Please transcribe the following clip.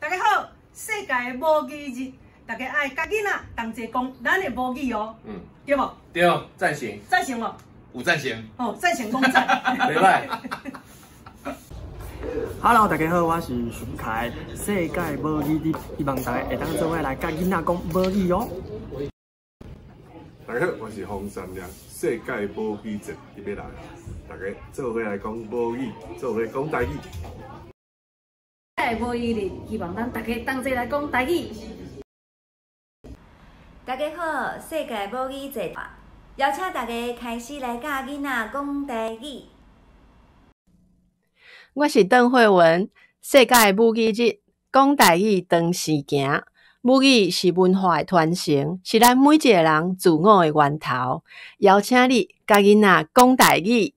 大家好，世界母語日，大家愛佮囡仔同齊講咱的母語哦。對無？對，贊成。贊成無？有贊成。哦，贊成講贊。袂䆀。 Hello，大家好，我是徐凱。世界母語日，希望大家會當做伙來佮囡仔講母語哦。大家好，我是洪善良。世界母語節欲來，大家做伙來講母語，做伙講台語。世界母語日，希望咱大家同齊來講台語。大家好，世界母語節，邀請大家開始來教囡仔講台語。我是鄧惠文，世界母語日，講台語當時行。母語是文化的傳承，是咱每一个人自我的源頭。邀請你佮囡仔講台語。